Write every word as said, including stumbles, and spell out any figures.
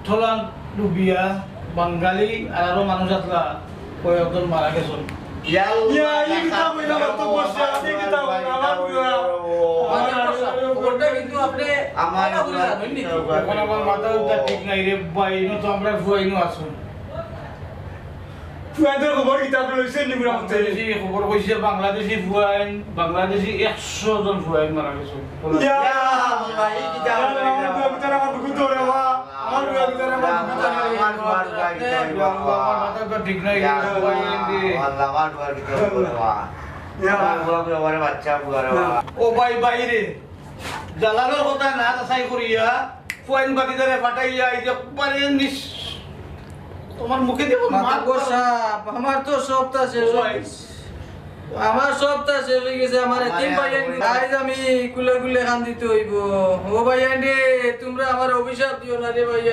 থলান ডুবিয়া বাঙালি আর আরো মানুষ আছলা, কয়েকজন মারা গেছইন। ইয়া আল্লাহ, ইয়া, ই কিতা কইলা, অত বর্ষা, ই কিতা কইলা, আমার বুড়া। আমার বুড়া, খবরটা কিন্তু আপনি আমার ভালো করে বুড়া জানেন নি? এখন আমার মাথা উঠা ঠিক নাই রে ভাই, ইনো তো আমরা ফুয়াইনও আছইন। ফুয়াইনর খবর কিতা আপনি লইছেন নি বুড়া মতে? বাংলাদেশি খবর কইছে, বাংলাদেশি ফুয়াইন, বাংলাদেশি একশো জন ফুয়াইন মারা গেছে। ইয়া আল্লাহ, ই কিতা কইলা? আমার বুড়া ভিতরে আমার বুকু ধরে বা, আমার বুড়া ভিতরে আমার বুকু ধরে। আমার বুড়া ভিতরে আমার মাথা তো ঠিক নাই রে, ইয়া ফুয়াইন রে। আল্লাহ, আমার বুড়া ভিতরে বা। ইয়া। আমার বুড়া ভিতরে আমার বাচ্চা বুড়া রে বা। ও ভাই, ভাই রে, দালালর কথা না যাচাই করিয়া, ফুয়াইন বাতিদারে ফাটাইয়া, এই যে একবারে নিস-, তোমার মুখে দিয়ে মাথা মার- বসা, আমার তো সবটা শেষ ও হয়ে ভাই। গেছে। আমার সবটা শেষ হয়ে গেছে, আমার আমার এতিম আর ভাইয়াইন। আইজ আমি কুলে কুলে কান্দিতে হইব। ও ভাইয়াইন রে, তোমরা আমার অভিশাপ দিও না রে ভাইয়া।